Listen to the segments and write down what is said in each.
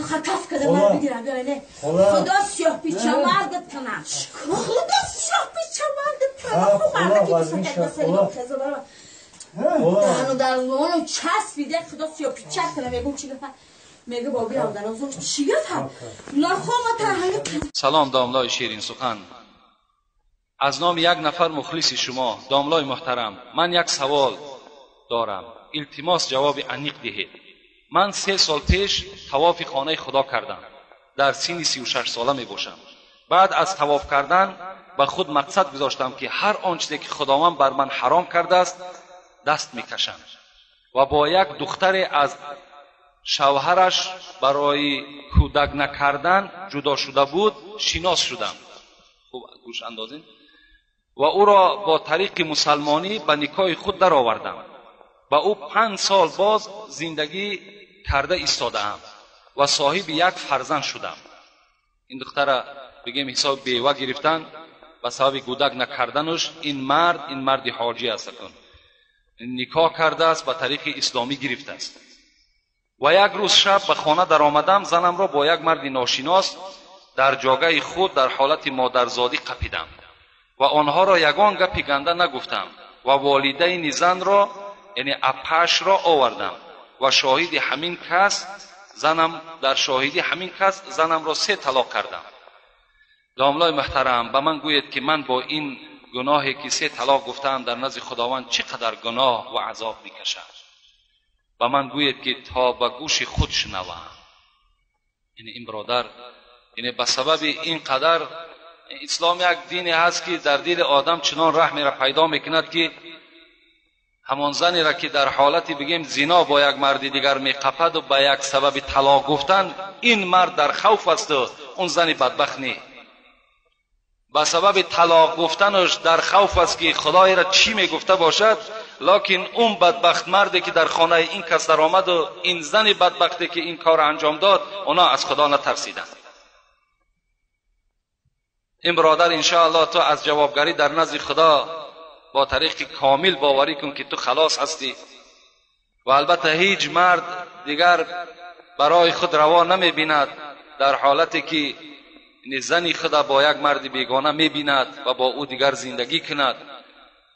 خطف کده من بگیرم ببینه خدا سیاه پیچه مردت کنه خدا سیاه پیچه مردت کنه خب مردکی که سکت دهنو در اونو چسبیده خدا سیاه پیچه کنه میگم چی گفت میگه با بیام در اون چی گفت سلام داملای شیرین سخن از نام یک نفر مخلص شما داملای محترم من یک سوال دارم التماس جواب انیق دهید من 3 سال پیش طواف خانه خدا کردم در سن 36 ساله می باشم بعد از طواف کردن به خود مقصد گذاشتم که هر آن چیزی که خداوند بر من حرام کرده است دست میکشم و با یک دختر از شوهرش برای کودک نکردن جدا شده بود شناس شدم خوب گوش اندازین و او را با طریق مسلمانی به نکاح خود درآوردم با او 5 سال باز زندگی کرده ایستادم و صاحب یک فرزند شدم این دختر بگیم حساب بیوه گرفتن و سبب کودک نکردنش این مرد حاجی است نکاح کرده است به طریق اسلامی گرفته است و یک روز شب به خانه در آمدم زنم را با یک مرد ناشناس در جاگه خود در حالت مادرزادی قپیدم و آنها را یگان گپی گنده نگفتم و والدین زن را یعنی اپش را آوردم و شاهد همین کس زنم در شاهدی همین کس زنم را 3 طلاق کردم داملای محترم به من گوید که من با این گناهی که 3 طلاق گفتم در نزد خداوند چقدر گناه و عذاب میکشم به من گوید که تا به گوش خود شنوم یعنی این برادر یعنی به سبب این قدر اسلام یک دینی هست که در دل آدم چنان رحمی را پیدا میکند که همان زنی را که در حالتی بگیم زنا با یک مرد دیگر میقپد و به یک سبب طلاق گفتن این مرد در خوف است و اون زن بدبخت نی به سبب طلاق گفتنش در خوف است که خدای را چی میگفته باشد لکن اون بدبخت مردی که در خانه این کس در آمد و این زن بدبختی که این کار انجام داد اونا از خدا نترسیدند این برادر انشاءالله تو از جوابگری در نزد خدا با طریق کامل باوری کن که تو خلاص هستی و البته هیچ مرد دیگر برای خود روا نمی بیند در حالتی که زنی خود با یک مرد بیگانه می بیند و با او دیگر زندگی کند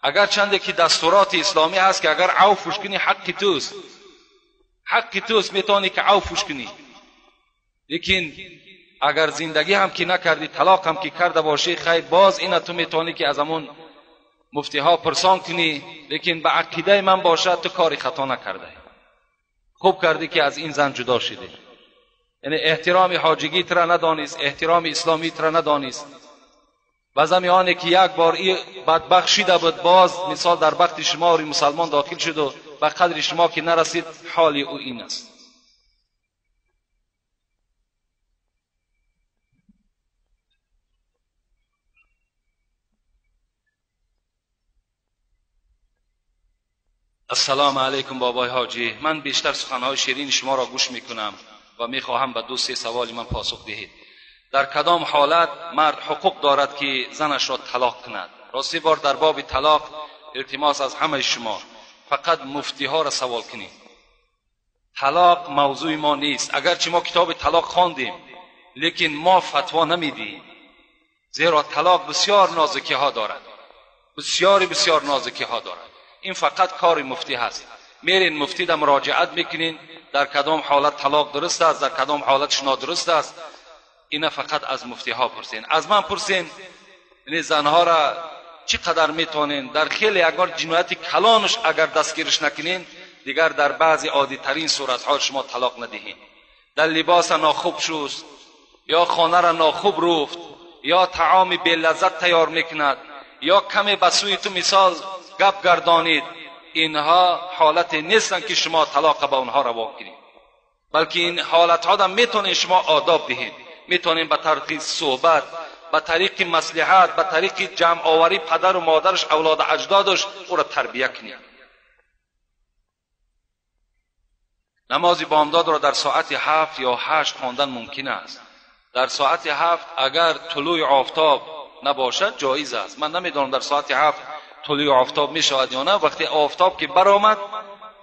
اگر چنده که دستورات اسلامی هست که اگر عفوش کنی حق توست حق توست میتونی که عفوش کنی لیکن اگر زندگی هم که نکردی طلاق هم که کرده باشی خیر باز اینا تو میتونی که از همون مفتی ها پرسان کنی لیکن به عقیده من باشد تو کاری خطا نکرده خوب کردی که از این زن جدا شدی یعنی احترام حاجگی را ندانست احترام اسلامی را ندانست بعضی آنی که یک بار ای بدبخت شده بود باز مثال در بخت شما مسلمان داخل شد و به قدر شما که نرسید حال او این است السلام علیکم بابای حاجی من بیشتر سخنهای شیرین شما را گوش میکنم و میخواهم به 2-3 سوال من پاسخ دهید در کدام حالت مرد حقوق دارد که زنش را طلاق کند راستی بار در باب طلاق التماس از همه شما فقط مفتی ها را سوال کنید طلاق موضوع ما نیست اگرچه ما کتاب طلاق خواندیم لیکن ما فتوا نمیدیم زیرا طلاق بسیار نازکی ها دارد بسیار بسیار نازکی ها دارد این فقط کار مفتی هست میرین مفتی در مراجعت میکنین در کدام حالت طلاق درست است در کدام حالتش نادرست است اینا فقط از مفتی ها پرسین از من پرسین یعنی زنها را چقدر میتونین در خیلی اگر جنایت کلانش اگر دستگیرش نکنین دیگر در بعضی عادی ترین صورت ها شما طلاق ندهین در لباس ناخوب شست یا خانه را ناخوب رفت یا طعام بی لذت تیار میکند یا کمی به سوی تو مثال گپ گردانید اینها حالت نیستند که شما طلاق به اونها روا کنید بلکه این حالت ها میتونین شما آداب دهید میتونین به طریق صحبت به طریق مصلحت به طریق جمع آوری پدر و مادرش اولاد اجدادش او را تربیه کنید نماز بامداد را در ساعت 7 یا 8 خواندن ممکن است در ساعت 7 اگر طلوع آفتاب نباشد جایز است من نمیدانم در ساعت 7 طلوع آفتاب می شود یا نه وقتی آفتاب که برآمد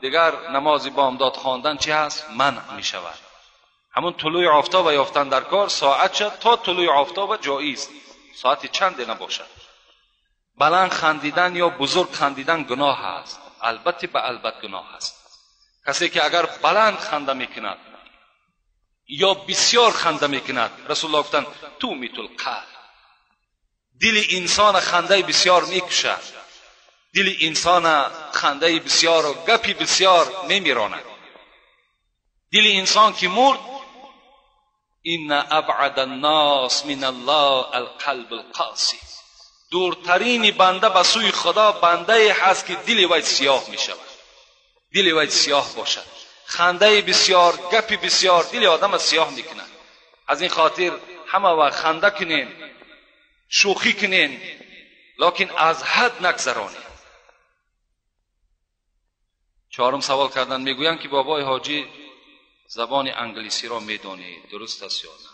دیگر نماز بامداد خواندن چی هست منع می شود. Ҳамон тулӯи офтоба ёфтан дар кор, соат шад то тулӯи офтоба ҷоиз, соати чанде набошад. Баланд хандидан ё бузург хандидан гуноҳ аст. Албатта ба албат гуноҳ аст. Касе ки агар баланд ханда мекунад ё бисёр ханда мекунад, Расулуллоҳ гуфтанд тумитул қалб, дили инсона хандаи бисёр мекушад, дили инсона хандаи бисёру гапи бисёр мемиронад. Дили инсон ки мурд, инна абъада аннос мин аллоҳ алқалб алқоси, дуртарини банда ба сӯи Худо бандае ҳаст ки дили вай сиёҳ мешавад, дили вай сиёҳ бошад. Хандаи бисёр, гапи бисёр дили одама сиёҳ мекунад. Аз ин хотир ҳама вақт ханда кунем, шӯхӣ кунем, лекин аз ҳад нагзаронем. Чорум савол кардан, мегӯянд ки бобои ҳоҷӣ забони англисиро медонед, дуруст аст ё на?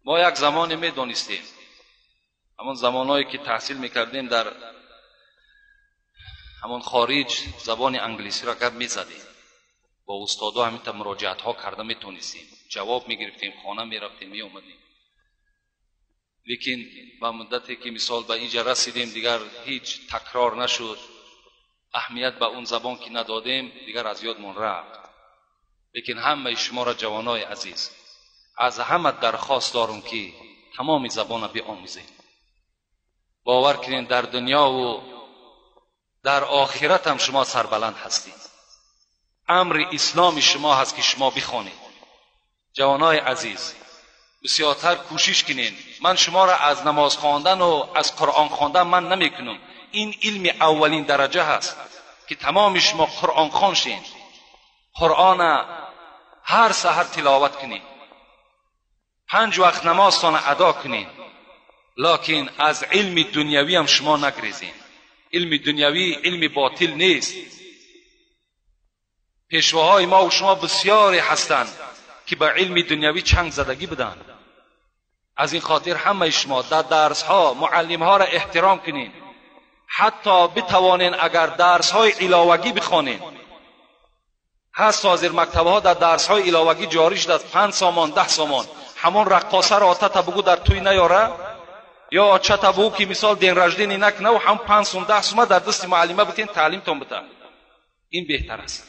Мо як замоне медонистем, ҳамон замонҳое ки таҳсил мекардем дар ҳамон хориҷ забони англисиро гап мезадем, бо устодо ҳаминта муроҷиатҳо карда метонистем, ҷавоб мегирифтем, хона мерафтем, меомадем. Лекин ба муддате ки мисол ба инҷа расидем, дигар ҳеҷ такрор нашуд, аҳамият ба он забон ки надодем, дигар аз ёдмон рафт. Лекин ҳамаи шуморо ҷавонои азиз аз ҳама дархост дорум ки тамоми забонро биомӯзем. Бовар кунед, дар дунёву дар охират ҳам шумо сарбаланд ҳастед. Амри исломи шумо ҳаст ки шумо бихонед. Ҷавонои азиз, бисёртар кӯшиш кунед. Ман шуморо аз намоз хондану аз Қуръон хондан ман намекунам. Ин илми аввалин дараҷа ҳаст ки тамоми шумо қуръонхон шед, Қуръона ҳар саҳар тиловат кунед, 5 вақт намозтона адо кунед, лекин аз илми дунявӣ ҳам шумо нагрезед. Илми дунявӣ илми ботил нест. Пешвоҳои мо ва шумо бисёре ҳастанд ки ба илми дунявӣ чанг задагӣ буданд. Аз ин хотир ҳамаи шумо дар дарсҳо муаллимҳоро эҳтиром кунед, ҳатто битавонед агар дарсҳои иловагӣ бихонед. Ҳаст ҳозир мактабҳо дар дарсҳои иловагӣ ҷорӣ шудааст, 5 сомон, 10 сомон. Ҳамон раққосаро отата бугӯ дар тӯй наёра, ё очата бугӯ ки мисол день рождения накунаву ҳам 5 сум, 10 сума дар дасти муаллима битен, таълимтон бита. Ин беҳтар аст.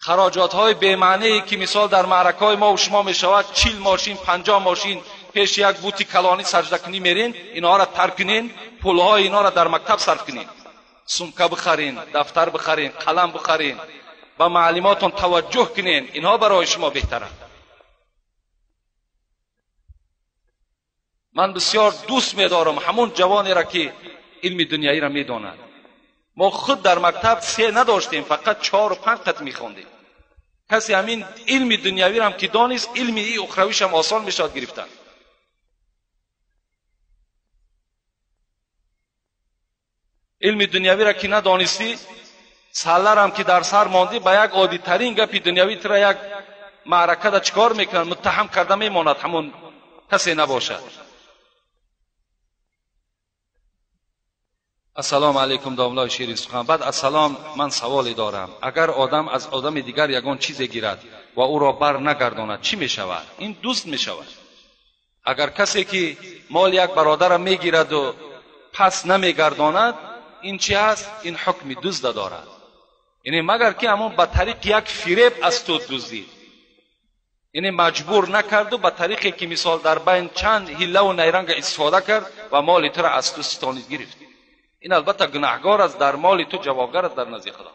Хароҷотҳои бемаънее ки мисол дар маъракаҳои мо ва шумо мешавад, 40 мошин, 50 мошин пеши як бути калонӣ саҷдакунӣ мерен, инҳоро тарк кунен, пулҳои инҳоро дар мактаб сарф кунен, сумка бихарен, дафтар бихарен, қалам бихарен, ба маълимотон таваҷҷӯҳ кунен, инҳо барои шумо беҳтаранд. Ман бисёр дӯст медорам ҳамон ҷавонеро ки илми дунявиро медонад. Мо худ дар мактаб 3 надоштем, фақат 4 ва 5 қат мехондем. Касе ҳамин илми дунявиро ҳам ки донист, илми ухравиш ҳам осон мешавад гирифтан. Илми дунявиро ки надонистӣ, салларам ки дар сар мондӣ, ба як оддитарин гапи дунявӣ тура як маъракада чикор мекунад, муттаҳам карда мемонад, ҳамон касе набошад. Ассалому алайкум, домлои ширин сухан. Баъд ассалом, ман саволе дорам. Агар одам аз одами дигар ягон чизе гирад ва ӯро бар нагардонад, чӣ мешавад? Ин дӯст мешавад. Агар касе ки моли як бародарро мегираду пас намегардонад, ин чӣ ҳаст? Ин ҳукми дузда дорад. Яъне магар ки ҳамон ба тариқи як фиреб аз ту дуздид, яъне маҷбур накарду ба тариқе ки мисол дар байн чанд ҳиллаву найранга истифода кард ва моли туро аз ту ситонид гирифт. Ин албатта гунаҳгор аст, дар моли ту ҷавобгар аст дар назди Худо.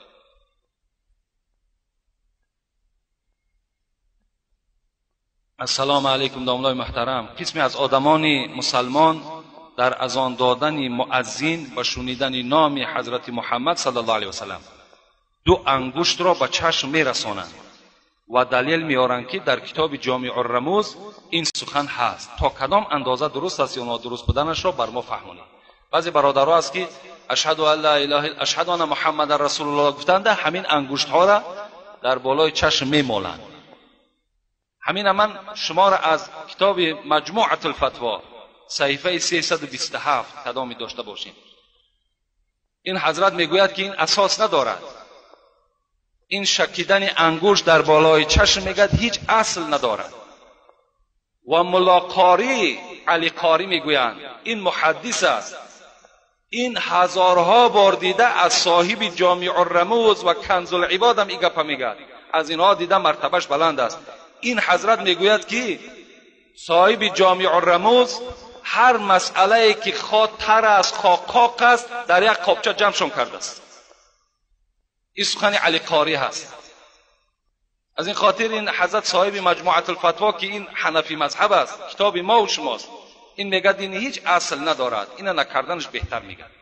Ассалому алайкум, домлои муҳтарам. Қисме аз одамони мусалмон дар азон додани муаззин ва шунидани номи ҳазрати Муҳаммад саллаллоҳу алайҳи васаллам 2 ангуштро ба чашм мерасонанд ва далел меоранд ки дар китоби Ҷомеъ-ур-Румуз ин сухан ҳаст. То кадом андоза дуруст аст ё нодуруст буданашро бар мо фаҳмонед. Баъзе бародаро аст ки ашҳаду ан ла илаҳа илла ашҳаду анна муҳаммадан расулуллоҳ гуфтанда ҳамин ангуштҳоро дар болои чашм мемоланд. ҳамина ман шуморо аз китоби Маҷмӯатул Фатво саҳифаи 327 кадоме дошта бошем. Ин ҳазрат мегӯяд ки ин асос надорад. Ин шакидани ангушт дар болои чашм, мегӯяд, ҳеҷ асл надорад. Ва Мулло Қорӣ, Алӣ Қорӣ мегӯянд, ин муҳаддис аст, ин ҳазорҳо бор дида, аз соҳиби Ҷомеъ Румӯз ва Канзул-Ибод ҳам ин гапа мегӯяд, аз инҳо дида, мартабаш баланд аст. Ин ҳазрат мегӯяд, ки соҳиби Ҷомеъ Румӯз ҳар масъалае ки хоҳ тар аст, хоҳ қоқ аст, дар як қобча ҷамъшон кардааст. Ин сухани Алӣ Қорӣ ҳаст. Аз ин хотир ин ҳазрат соҳиби Маҷмӯатул-Фатво, ки ин ҳанафӣ мазҳаб аст, китоби мо ва шумост, ин мегӯяд, ин ҳеҷ асл надорад, ина накарданаш беҳтар, мегӯяд.